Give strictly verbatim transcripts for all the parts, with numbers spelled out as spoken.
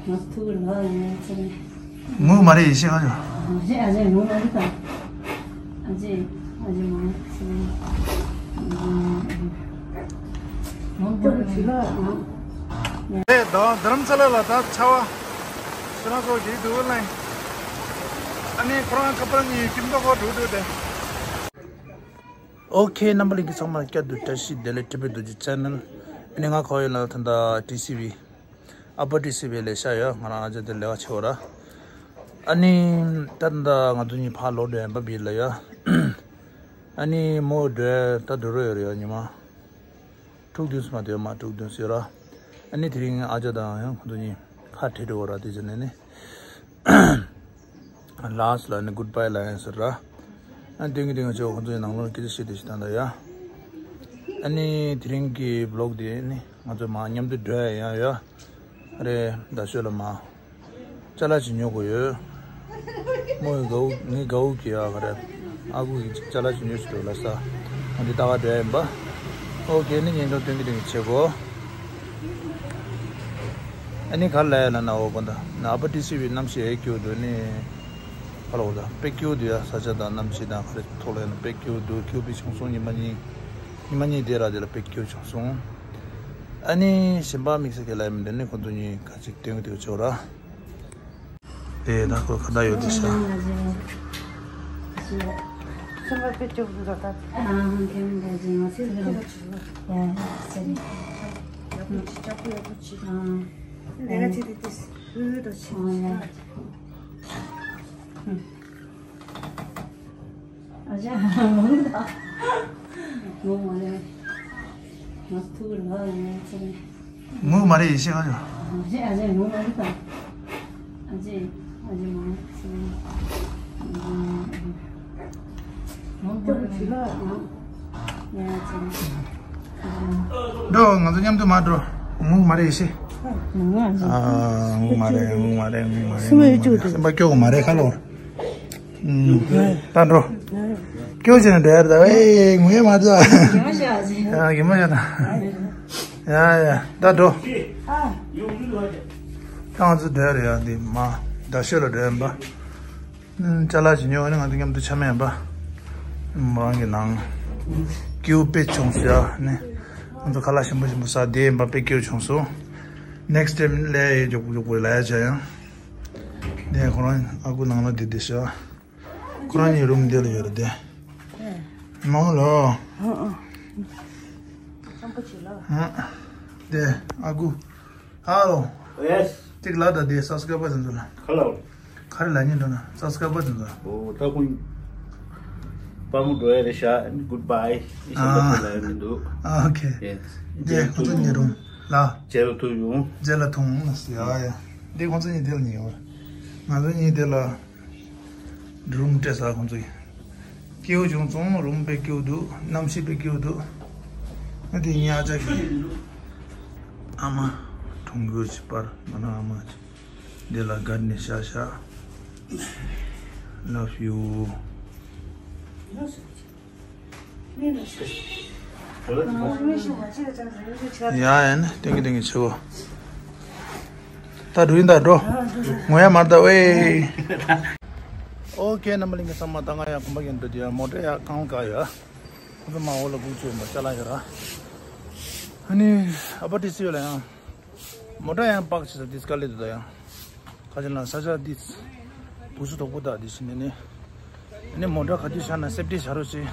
ང་ཚོ་ཐུག་གི་རེད་ལ་ཡིན་ཚེ། ངུ་མ་རེད་ཡེ་ཤེས་ཁ་ཅོ། ཨ་ཅེ་ཨ་ཅེ་ངུ་མ་རེད་ད། ཨ་ཅེ་ཨ་ཅེ་ངུ་མ་རེད་ཚེ། ངུ་མ་རེད་ཚེ། ཨེ་ད་རྡ་རམ་ས་ལ་ལ་ད་ཆ་བ། ཤི་ན་སོ་གི་དུ་ལན། ཨ་ནི་ཁོ་རང་ཁ་པར་གཉིས་ཀིམ་ཏོག་ཁོ་འགྲོ་འགྲོ་དེ། ཨོ་ཁེ། རྣམ་པ་ལྷན་རྒྱས་ཚང་མར་བསྐྱར་དུ་བཀྲ་ཤིས་བདེ་ལེགས། ཊི་བི་རྡོ་རྗེ་ཆེ་ནལ། ཨ་ནི་ང་ཁོ་ཡོད་ལ་ད་ལྟ་ཊི་སི་ཝི། ཨ་པ་ཊི་སི་ཝི་ལས་ཤ་ཡོད། ང་རང་ཨ་ཅག་དེ་ལས་ཀ་བྱེད་འོ་ར། ཨ་ནི་ད་ལྟ་ང་ཚོ་གཉིས་ཕར་ལོག་འགྲོ་ཡིན་པ་བིར་ལ་ཡོད། ཨ་ནི་མོ་འགྲོ་ད་འགྲོ་རོགས་ཡོད་རེད་ཡ། ཉི་མ་དྲུག་བདུན་ཙམ་མ་འདོད་མ་དྲུག་བདུན་ཙམ་ཡོད་ར། ཨ་ནི་དེ་རིང་ཨ་ཅག་དང་ཡང་ཁོ་ཚོ་གཉིས་ཁ་བྲལ་འགྲོ་འོ་ར། དེ་བྱས་ནས་ནི། ལཱ་སི་ལ་ནི་གུཌ་བྷའི་ལབ་ཡིན་ཟེར་ར། ཨ་ནི་སྟོན་གི་སྟོན་གི་ཆེ་བོ་ཁོ་ཚོ་ཡི་ནང་ལོགས་སྐད་ཆ་བཤད་དེ་ཞིག་དང་ད་ཡ། ཨ་ནི་དེ་རིང་གི་བི་ལོག་དེ་ནི་ང་ཚོ་མ་མཉམ་དུ་འགྲོ་ཡ་ཡང་ཡོད། རེད་ད་ཤོད་ལ་མ། ཅ་ལག་ཅིག་ཉོ་དགོས་ཡོད། མོ་ཡི་དགའ་བོ་ངའི་དགའ་བོ་གི་ཡ་ག་རེ། ཨ་ཁུ་གི་ཅ་ལག་ཅིག་ཉོ་ཞིག་འགྲོ་ལ་ས། ང་འདི་ལྟ་ག་འགྲོ་ཡ་ཡིན་པ། ཨོ་གེ་ནི་ཉེན་ཆོག་སྟོན་གི་སྟོན་གི་བྱེད་དགོས། ཨ་ནི་ག་ལ་ཡ་ལ་ན་འོ་གོ་ད་ན་ཨ་པ་ཊི་སི་ཝི་གནམ་གཤིས་ཨེ་སྐྱིད་འདུག་ནི། ཧ་ལོ་ད་དཔེ་སྐྱིད་འདུག་ཡ། ས་ཆ་དང་གནམ་གཤིས་དང་ག་རེ་ཐོག་ལ་ཡིན་ན་དཔེ་སྐྱིད་འདུག་སྐྱིད་པོ་བྱུང་སོང་། ཉི་མ་གཉིས་ཉི་མ་གཉིས་དེ་ར་དེ་ལ་དཔེ་སྐྱིད་བྱུང་སོང་། ཨ་ནི་གཞན་པ་དམིགས་བསལ་གྱི་ལ་ཡ་མི་འདུག་ནི། ཁོ་ཚོ་གཉིས་ག་ཅིག་སྟོན་གི་འདུག་ཆོག་ར། དེ་ད་ཁོ་ག་ད་ཡོད་དེ་ཤ། སེམས་པ་དཔེ་སྐྱོ་པོ་འདུག་ད། ཨ་ཧང་ཁེམ་འདྲ་ཅིག་ང་ཚོས་ལ་ཡ་ཡ་ཟེར་ནས། ཡག་པོ་ཅིག་ལྕགས་པོ་ཡག་པོ་ཅིག་ཨ་ལས་ཀ་བྱེད་དུས་དེ་ལྷོད་ལྷོད་འདྲ་ཅིག་ཨ་ཡ། ཨ་ཅག་ངུ་ད། ངུ་མ་རེད། ང་ཐུག་ར་ཡིན་ཚེ། ངུ་མ་རེད་ཡེ་ཤེས་ཁ་ཅོ། ཨ་ཅེ་ཨ་ཅེ་ངུ་མ་རེད་ད། ཨ་ཅེ་ཨ་ཅེ་ངུ་མ་རེད་ཚེ། ངུ་མ་རེད། ཡ་ཚེ། འགྲོ་ང་ཚོ་མཉམ་དུ་མ་འགྲོ། ངུ་མ་རེད་ཡེ་ཤེས། ཨ་ངུ་མ་རེད། ངུ་མ་རེད། ངུ་མ་རེད། ངུ་མ་རེད། སེམས་པ་སྐྱོ་གི་མ་རེད་ཁ་ལོ། ཨུམ། ད་འགྲོ། སྐྱོ་བྱས་ནས་འགྲོ་ཡ་རེད་ད། ཨེ་ངུ་ཡ་མ་འདུག་ཨ། ཡ་གི་མ་ཡ་ད། ཡ་ཡ་ད་འགྲོ། ད་ང་ཚོ་འགྲོ་ཡ་རེད་ཡ། འདི་མ་ད་ཤོད་ལ་འགྲོ་ཡ་ཡིན་པ། ཨུམ། ཅ་ལག་ཅིག་ཉོ་ནས་ང་ཚོ་མཉམ་དུ་ཆ་མེད་ཡིན་པ། མོ་རང་གི་ནང་སྐྱིད་པོ་དཔེ་བྱུང་སོང་ཡ། ནི་ང་ཚོ་ཁ་ལག་ཞིམ་པོ་ཞིམ་པོ་ཟ་བསྡད་ཡིན་པ་དཔེ་སྐྱིད་པོ་བྱུང་སོང་། ནེག་སི་ཊེམ་ལས་ཡ་མགྱོགས་པོ་མགྱོགས་པོ་ལ་ཡ་བྱ་ཡང་། ནས་ཁོ་རང་ཨ་ཁུ་ནང་ལ་བསྡད་བསྡད་ཤག་ཁོ་རང་གཉིས་རུམ་འདི་ལ་ཡོད་རེད་དེ། མང་ལོ། ཨ་ཨ། ཨ། དེ་ཨ་ཁུ། ཧ་ལོ། ཡེས། ཅིག་ལ་ད་དེ་སབ་སི་ཀ་རའི་བར་དེ་ཚོ་ལ། ཧ་ལོ། ག་རེ་ལབ་སྙིང་འདོད་ན་སབ་སི་ཀ་རའི་བར་དེ་ཚོ་ལ། ཨོ་ད་ཁོང་པར་མོ་འགྲོ་ཡ་རེད་ཤག་གུཌ་བྷའི་ཨེ་ཤེས་ཨ། པ་ལབ་ཡ་མི་འདུག་ཨ། ཨོ་ཁེ། ཡེས། དེ་ཁོ་ཚོ་གཉིས་རུམ་ལ། རྗེས་ལ་ཐུག་ཡོང་། རྗེས་ལ་ཐུག་ཡོང་ལ་ཟེར་ཡ་ཡ། དེ་ཁོ་ཚོ་གཉིས་དེ་ལ་ཉལ་བ། ང་ཚོ་གཉིས་དེ་ལ། རུམ་སྤྲད་ས་ཁོང་ཚོ་ཡིན། སྐྱིད་པོ་བྱུང་སོང་། རུམ་དཔེ་སྐྱིད་པོ་འདུག་གནམ་གཤིས་དཔེ་སྐྱིད་པོ་འདུག་ཨ་དེ་ཉག་ཅག་གི་ཨ་མ་གྲོང་ཁྱེར་གྱི་པར་ང་རང་ཨ་མ་ཅིག་འདི་ལ་སྒར་ནས་ཤག་ཤག Love you། ཡ་ཡ་ནི་ཏིང་གི་ཏིང་གི་ཆེ་བོ། ད་འགྲོ་ཡིན་ད་འགྲོ། ངོ་ཡ་མར་ད་ཝེ། ཨོ་ཁེ། རྣམ་པ་ལྷན་རྒྱས་ཚང་མ་ད་ང་ཡང་གོམ་པ་གྱོན་འགྲོ་དུས་ཡང་མོ་ཊ་ཡང་གང་ག་ཡོད། ཁོ་ཚོ་མ་འོག་ལ་སྒུག་བྱས་མ་ཅ་ལག་ཡོད་ར། ཨ་ནི་ཨ་པ་ཊི་སི་ཝི་ལ་ཡང་མོ་ཊ་ཡང་པག་བྱེད་ས་དེ་དཀའ་ལས་འདུག་ད་ཡང་། ཁ་ཅིག་ན་ས་ཆ་འདི་བུ་སུ་དོག་པོ་དག་འདི་ཕྱིན་ནས་ནི། ཨ་ནི་མོ་ཊ་ག་དུས་བཞག་ན་སེབ་ཊི་བྱ་རོགས་བྱེད།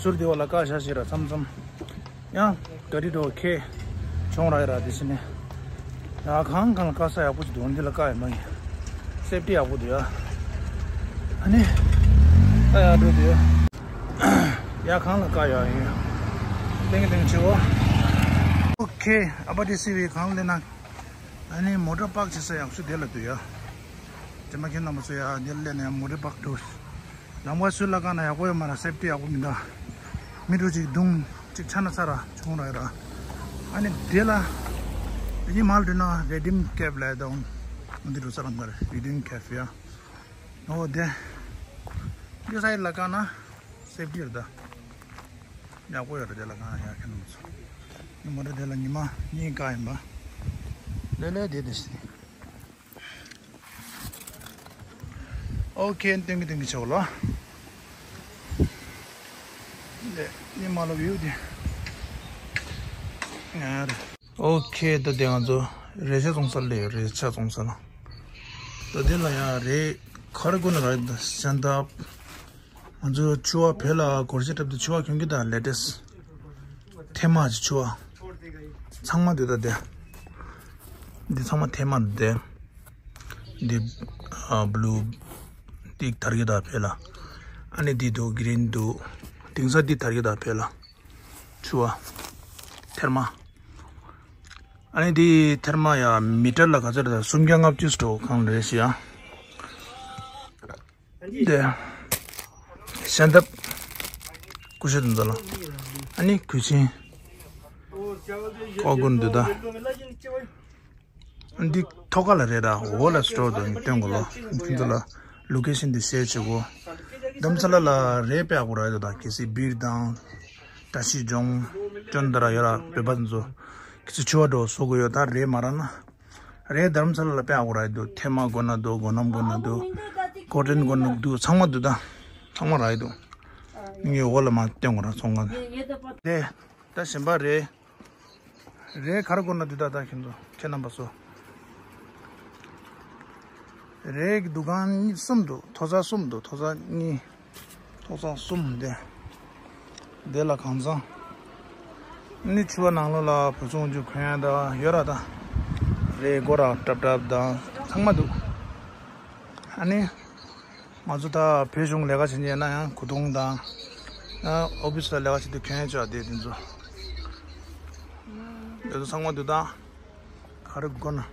ཟུར་དེ་བ་ལ་བཀག་བཞག་ཞིག་ར་མཚམས་མཚམས། ཡང་ག་རི་འགྲོ་ཁེ་བྱུང་ར་ཡ་ར་དེ་ཕྱིན་ནས། ཡ་གང་གང་ལ་བཀག་ས་ཡག་པོ་ཅིག་འདུག་འདི་ལ་བཀག་ཡ་མ་ཡིན། སེབ་ཊི་ཡག་པོ་འདུག་ཡ། ཨ་ནི། ད་ཡ་འགྲོ་འདུག་ཡ། ཡ་གང་ལ་བཀག་ཡ་ཡིན། ཏེང་ཏེང་ཆེ་བོ། ཨོ་ཁེ། ཨ་པ་ཊི་སི་ཝི་གང་ལ་ན། ཨ་ནི་མོ་ཊ་པག་བྱེད་ས་ཡག་ཤོས་དེ་ལ་འདུག་ཡ། དེ་མ་ཁྱེད་རྣམ་པ་ཚོ་ཡ་འདིར་སླེབས་ནས་ཡ་མོ་ཊ་པག་འགྲོ། ལམ་ཁ་སུ་ལ་བཀག་ན་ཡག་པོ་ཡོད་མ་རེད། སེབ་ཊི་ཡག་པོ་མི་འདུག་མི་འགྲོ་ཅིག་རྡུང་ཅིག་ཆ་ན་ཚ་ར་བྱུང་ར་ཡོད་ར། ཨ་ནི་དེ་ལ་དེ་གཉིས་མར་འགྲོ་ན་རེ་ཌིམ་ཁེབ་ལ་དང་འདི་འགྲོ་ས་རང་གར་རེ་ཌིམ་ཁེབ་ཡ། ཨོ་དེ་འདི་སའི་ལ་བཀག་ན་སེབ་ཊི་ཡོད་ར་ད། ཡག་པོ་ཡོད་ར་དེ་ལ་བཀག་ན་ཡག་ཁྱེད་རྣམ་པ་ཚོ། ངས་མོ་ཊ་དེ་ལ་ཉི་མ་གཉིས་བཀག་ཡིན་པ། ལེ་ལེ་དེ་དེ་ཤི། ཨོ་ཁེ། སྟོན་གྱི་སྟོན་གྱི་ཆོག་ལ། ནི་མ་ལ་བིའུ་དེ། ཨོ་ཁེ། ད་དེ་ང་ཚོ་རས་ཆ་བཙོང་ས་ལ་ཡོད། རས་ཆ་བཙོང་ས་ལ། ད་དེ་ལ་ཡང་རས་ག་རེ་དགོས་ན་ར། ཤ་འདབ། ང་ཚོ་ཕྱུ་པ་བོད་ལ་སྒོར་གཞས་འཁྲབ་དུས་ཕྱུ་པ་གྱོན་གྱི་ད་ལེ་ཊེ་སི། ཐེ་མ་གི་ཕྱུ་པ། ཚང་མ་འདི་ད་དེ། འདི་ཚང་མ་ཐེ་མ་འདི། འདི་ཨ་བྷུ་ལུ། འདི་དར་གྱི་ད་བོད་ལ། ཨ་ནི་འདི་འདུག་གི་རིན་འདུག་དེང་སང་འདི་དར་གྱི་ད་བོད་ལ། ཕྱུ་པ། ཐེར་མ། ཨ་ནི་འདི་ཐེར་མ་ཡ་མི་ཊར་ལ་ག་ཚོད་རེད། སུམ་བརྒྱ་ལྔ་བཅུ་འགྲོ་གང་རེད་ཤི་ཡ། འདི། ཤ་འདབ། ཀུ་ཤུ་དེ་ཚོ་ལ། ཨ་ནི་གོས་ཆེན། ཀོ་གུན་འདི་ད། འདི་ཐོག་ཁ་ལ་རེད་ད། འོག་ལ་སི་ཊོར་དུ་སྟོན་དགོས་ལོ། འདི་ཚོ་ལ་ལོ་ཀེ་ཤན་འདི་ཤེར་བྱེད་དགོས། རྡ་རམ་ས་ལ་ལ་རས་དཔེ་ཡག་པོ་རག་ཡོད་ད། གལ་སྲིད་སྦིར་དང་། བཀྲ་ཤིས་ལྗོངས། ཅོན་དར་ཡོད་ལ་བོད་པ་ཚོ། གལ་སྲིད་ཕྱུ་པ་འགྲོ་བཟོ་དགོས་ཡོད་ད། རས་མ་རག་ན། རས་རྡ་རམ་ས་ལ་ལ་དཔེ་ཡག་པོ་རག་ཡོད་འདུག་ཐེ་མ་དགོས་ན་འདུག་སྒོ་སྣམ་དགོས་ན་འདུག་ཀོ་ཊོན་དགོས་ན་འདུག་ཚང་མ་འདུག་ད། ཚང་མ་རག་ཡོད་འདུག་ངས་འོག་ལ་མར་སྟོན་དགོས་ར། ཚོང་ཁང་དེ། ད་གཞན་པ་རས། རས་ག་རེ་དགོས་ན་འདུག་ད། ད་ཁྱེད་ཚོ་ཁྱེད་རྣམ་པ་ཚོ། རས་ཀྱི་འདུ་ཁང་གཉིས་གསུམ་འདུག་མཐོ་ས་གསུམ་འདུག་མཐོ་ས་གཉིས། ཐོག་ཚང་གསུམ་དེ། དེ་ལ་གང་ཚང་། ནི་ཕྱུ་པ་ནང་ལོགས་ལ་བོད་ཚོང་རྒྱུ་གོན་ཡ་ད་ཡོད་ར་ད། རས་སྒོ་ར་ཀྲབ་ཀྲབ་དང་ཚང་མ་འདུག་ཨ་ནི། ང་ཚོ་ད་བོད་གཞུང་ལས་ཀ་བྱེད་མཁན་ཡིན་ན་ཡང་གོས་ཐུང་དང་། ཡང་ཨོ་ཕི་སི་ལ་ལས་ཀ་བྱེད་དུས་གོན་ཡ་ཆོག་དེ་དེ་ཚོ། དེ་ཚོ་ཚང་མ་འདུག་ད། ག་རེ་དགོས་ན།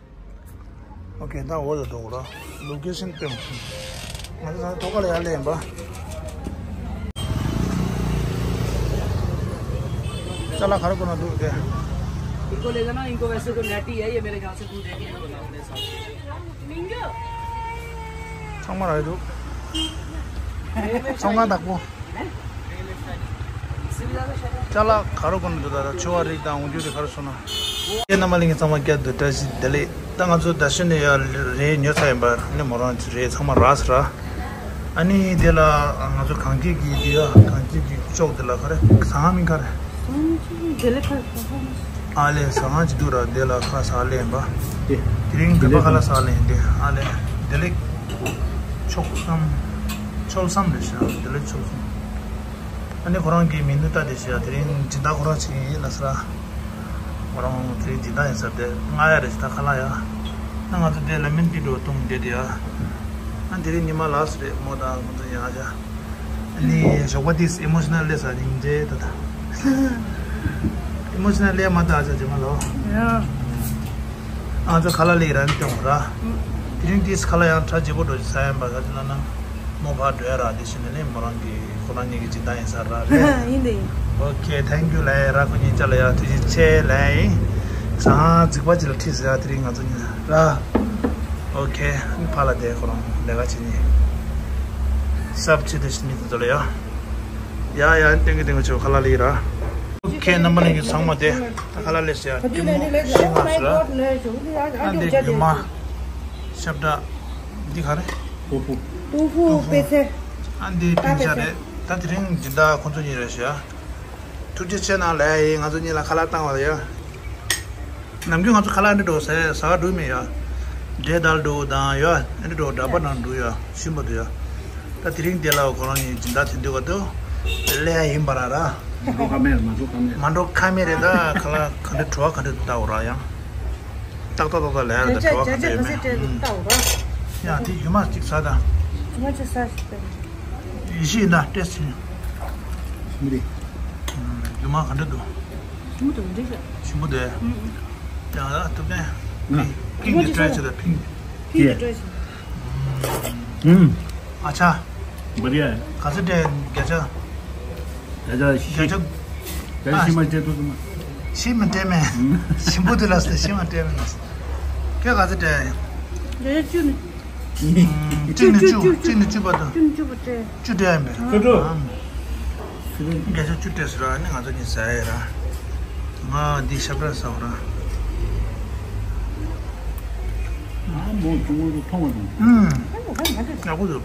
ཨོ་ཁེ། ད་འོ་ལ་འགྲོ་དགོས་ར། ལོ་ཀེ་ཤན་སྟོན། ང་ཚོ་ད་ཐོག་ཁ་ལ་ཡར་སླེབས་ཡིན་པ། ཅ་ལག་ག་རེ་དགོས་ན་འདུག་དེ། इनको ले जाना, इनको वैसे तो नेटी है, ये मेरे ख्याल से दूध है कि नहीं, बताओ मेरे हिसाब से। ཚང་མ་རག་འདུག་ཚོང་ཁང་བདག་པོ། ཅ་ལག་ག་རེ་དགོས་ན་འདུག་ད། ད་ཕྱུ་པ་རིགས་དང་འོ་འདུག་རིགས་ག་རེ་སོང་ན། ཁྱེད་རྣམ་པ་ལྷན་རྒྱས་ཚང་མ་བསྐྱར་དུ་བཀྲ་ཤིས་བདེ་ལེགས། ད་ང་ཚོ་རྡ་ཤོད་ནས་ཡར་རས་ཉོས་ཚར་ཡིན་པ། ནི་མོ་རང་རས་ཚང་མ་རག་ཚར་ར། ཨ་ནི་དེ་ལ་ང་ཚོ་གངས་སྐྱིད་ཀྱི་དེ་ཡ། གངས་སྐྱིད་ཀྱི་ཅོག་དེ་ལ་ག་རེ་ཟ་ཁང་མིང་ག་རེ། ཨ་ལས་ཟ་ཁང་ཅིག་འདུག་ར། དེ་ལ་ཁ་ཟ་ལེན་པ། དེ་དེ་རིང་བོད་པ་ཁ་ལ་ཟ་ལེན་དེ། ཨ་ལས་བདེ་ལེགས། ཆོག་སམ། ཆོལ་སམ་རེད་ཤག་བདེ་ལེགས་ཆོལ་སམ། ཨ་ནི་ཁོ་རང་གི་མི་ནུ་ལྟ་དེ་ཤག་དེ་རིང་སྦྱིན་བདག་ཁོ་རང་ཅིག་ཡིན་ལ་ཟེར། ཁོ་རང་དེ་རིང་སྦྱིན་བདག་ཡིན་ཟེར་ཏེ་མངགས་ཡ་རེད་ཤག་ད་ཁ་ལག་ཡ། ཨ་ང་ཚོ་དེ་ལ་མིན་དེ་འགྲོ་བཏུང་བསྡད་དེ་ཡ། ཨ་དེ་རིང་ཉི་མ་ལགས་སུ་རེད་མོ། ད་ང་ཚོ་ཡང་ཡ། ཨ་ནི་ཞོགས་པ་དེ་ཨི་མོ་ཤི་ནལ་ལས་ས་རིང་འདྲེ་ད་ད། ཨི་མོ་ཤི་ནལ་ལས་མ་ད་ཨ་ཅག་ཅེ་མ་ལོ། ཡ། ང་ཚོ་ཁ་ལག་ལས་རང་སྟོན་ར། དེ་རིང་དེས་ཁ་ལག་ཡང་ཁྲ་རྒྱས་པོ་འགྲོ་ཞིག་ཟ་ཡན་པ་ག་ཅི་ལ་ན། མོ་ཕར་འགྲོ་ཡ་ར། དེ་བཞིན་ནས་མོ་རང་གི་ཁོ་རང་ཉིད་ཀྱི་སྦྱིན་བདག་ཡིན་ས་ར་རེད། ཡིན་དེ་ཡིན། ཨོ་ཁེ། ཐེང་ཀྱུ་ལ་ཡ་ར། ཁོ་གཉིས་ཅག་ལ་ཡ་ཐུགས་རྗེ་ཆེ་ལ་ཡིན། ཟ་ཁང་རྫིག་པ་ཅིག་ལ་ཁྲིད་ཟེར་ཡ་དེ་རིང་ང་ཚོ་གཉིས་ར། ཨོ་ཁེ། ཨ་ནི་ཕར་ལ་བསྡད། ཁོ་རང་ལས་ཀ་བྱེད་ནི། སབ་ཆེ་དེ་བཞིན་མི་དེ་ཚོ་ལ་ཡ། ཡ་ཡ། ཏིང་གི་ཏིང་གི་ཆོ་ཁ་ལག་ལས་ར། ཁྱེད་རྣམ་པ་ལྷན་རྒྱས་ཚང་མ་དེ་ད་ཁ་ལག་ལས་ཟེར་ཡ་ཐུན་མོང་ཤིང་ལགས་ཟེར་ར། ཨ་འདི་རྒྱུ་མ། ཤབ་བྲ། འདི་ག་རེ། ཏོ་ཧྥུ། ཏོ་ཧྥུ་པད་ཚལ། ཨ་འདི་པིན་ཤ་རེད། ད་དེ་རིང་འདི་ད་ཁོ་ཚོ་གཉིས་རེད་ཟེར་ཡ། ཐུགས་རྗེ་ཆེ་གནང་ལ་ཡིན། ང་ཚོ་གཉིས་ལ་ཁ་ལག་བཏང་བ་ཡ། ནམ་རྒྱུན་ང་ཚོ་ཁ་ལག་འདི་འགྲོ་ཟ་ཟ་ག་འགྲོ་མེད་ཡ། འབྲས་དལ་འགྲོ་དང་ཡ། འདི་འགྲོ་འདྲ་པ་ནང་འགྲོ་ཡ། ཞིམ་པོ་འདུག་ཡ། ད་དེ་རིང་དེ་ལ་ཁོ་རང་གཉིས་སྦྱིན་བདག་དེ་འདུག་ག་འདུག་ལས་ཡ་ཡིན་པ་ར་ར། མ་འགྲོ་ཁ་མེད། མ་འགྲོ་ཁ་མེད། མ་འགྲོ་ཁ་མེད་རེད། ད་ཁ་ལག་ག་འདྲ་བྲོ་བ་ག་འདྲ་འདུག་ལྟ་འོ་ར་ཡང་། ཏག་ཏག་ཏག་ཏག་ལས་ཡ་ད་བྲོ་བ་ག་འདྲ་ཡོད་མེད། ལྟ་འོ་ར། ཡ་དེ་རྒྱུ་མ་གཅིག་ཟ་ད། རྒྱུ་མ་གཅིག་ཟ་ཞིག་ད། ཡིད་ཤེས་ཡིན་ད་ཏེས་ཡིན། མི་རེད། རྒྱུ་མ་ག་འདྲ་འདུག་ཞིམ་པོ་འདུག་འདི་ཞིམ་པོ་འདུག་ཡང་ཐུབ་ནས། ཕིང་གི་ཊ་རའི་བྱེད་ད་ཕིང་། ཕིང་གི་ཊ་རའི་བྱེད། ཨ་ཆ། བ་རི་ཡ། ག་ཚོད་སྤྲད། བརྒྱ་ཆ། བརྒྱ་ཆ་བཞི། བརྒྱ་ཆ། བརྒྱ་ཆ་བཞི་མ་སྤྲད་ཐུབ་ཐུབ་མ། བཞི་མ་སྤྲད་མེད། ཞིམ་པོ་འདུག་ལ་ཟེར་བཞི་མ་སྤྲད་མེད་ལ་ཟེར། ཁྱོད་ག་ཚོད་སྤྲད། བརྒྱ་ཆ་བཅུ་ནི། གཅིག་ནས་བཅུ། གཅིག་ནས་བཅུ་བར་དུ། བཅུ་ནས་བཅུ་བར་སྤྲད། བཅུ་སྤྲད་ཡ་མེད། ཁ་དྲོ། བརྒྱ་ཆ་བཅུ་སྤྲད་ཟེར་ར། ཨ་ནི་ང་ཚོ་གཉིས་ཟ་ཡ་ར། ང་འདི་ཤབ་བྲ་ཟ་བ་ར། ཨ་མོ་ཆུང་ངུ་མཐོང་བ་དང་། ཨུམ། ཡག་པོ་འདུག་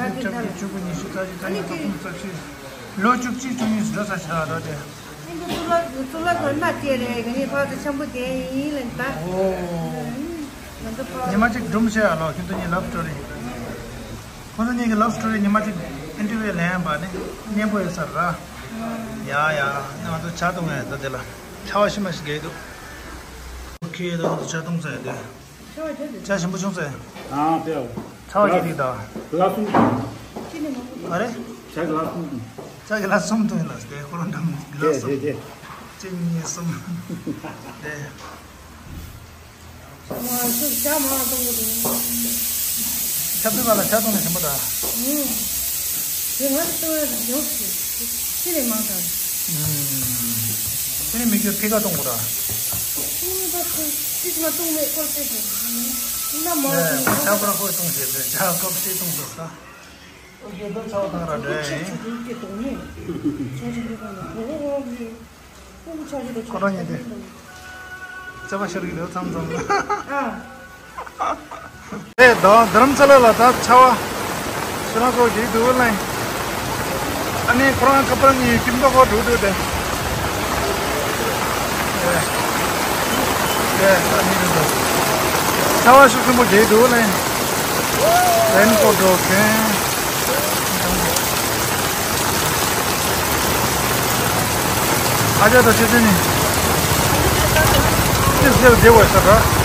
ལོ་བཅུ་བཅུ་གཉིས་བཅུ་གཉིས་བཅུ་གསུམ་བཅུ་བཞི་བཅུ་བཅུ་གསུམ་བཅུ་བཞི། ལོ་བཅུ་གཅིག་བཅུ་གཉིས་འགྲོ་ས་ཆགས་ར་དེ། ཨ་ནི་གཙུག་ལག་གཙུག་ལག་ཁང་ན་སྐྱེས་རེད། ག་ནི་ཕར་དུ་འཆམ་པོ་དེ་ཡིན་ལ་ད། ཨོ། ང་ཚོ་ཕར། ཉི་མ་གཅིག་སྒྲུང་བཤད་ཨ་ལོ། ཁྱོད་ཚོ་གཉིས་ལབ་སི་ཊོ་རི། ཁོ་ཚོ་གཉིས་ཀྱི་ལབ་སི་ཊོ་རི་ཉི་མ་གཅིག་ཨིན་ཊར་བིའུ་ལེན་པ་ནི་སྙན་པོ་ཡོད་ས་ར། ཡ་ཡ། ང་ཚོ་ཇ་འཐུང་ཡ་ད་དེ་ལ་ཆར་པ་ཤི་མ་ཤི་རྒྱག་གི་འདུག་ཨོ་ཁེ། ད་ང་ཚོ་ཇ་འཐུང་ཚར་ཡ་དེ། ཇ་ཞིམ་པོ་བྱུང་ཚེ། ཨ་དེ། ཆར་པ་ཅིག་རིག་ད། གི་ལ་གསུམ། ཨ་རེ། ཇ་གི་ལ་གསུམ། ཇ་གི་ལ་གསུམ་འཐུང་ཡིན་ལ་དེ་ཁོ་རང་འགྲམ་གི་ལ་གསུམ། དེ་དེ་དེ། གཅིག་གཉིས་གསུམ། དེ། མ་སུ་ཇ་མང་གཏོང་གི་འདུག་ཆབ་སྲིད་པ་ལ་ཇ་གཏོང་ནས་ཞིམ་པོ་ད། ཨུམ། དེ་ང་ཚོ་གཏོང་ཡ་ཡོད་ཀྱི། ཅི་ནས་མང་དང་། ཨུམ། དེ་ནས་མི་རྒྱུ་ཕི་ཀ་གཏོང་དགོས་ད། ཨུམ། ད་ཁོ་ཅིག་མ་གཏོང་མེད་སྐོར་བཤད་ཀྱི། ན་མ་ཨེ། ཇ་ཁོ་རང་ཁོས་གཏོང་བྱས་ཏེ་ཇ་ཁོ་ཤེས་གཏོང་དགོས་ད། ཨོ་རྒྱལ་དོ་ཆགས་དང་ར་འདྲ་ཡིན། ཁོ་རང་ཉིད་དེ། རྩེ་པ་ཤར་གྱི་ལོ་མཚམས་མཚམས་ལ། ཨེ་ད་རྡ་རམ་ས་ལ་ལ་ད་ཆར་པ་ཤི་རང་ཚོ་རྒྱག་འདུག་ལ། ཨ་ནི་ཁོ་རང་ཁ་པར་གཉིས་ཁྱིམ་ཐོག་ཁོ་འགྲོ་འདུག་དེ། ཨེ་ཨ་ནི་རེད་འདུག་ཆར་པ་ཤུགས་ཆེན་པོ་རྒྱག་འདུག་ལ། རེན་ཀོ་ཊི་འགྲོ་མཁན། ཨ་ཅག་དང་ཆེ་ཆེ་ནི། ཅི་ཟེར་བདེ་བ་ཤ་ཁ།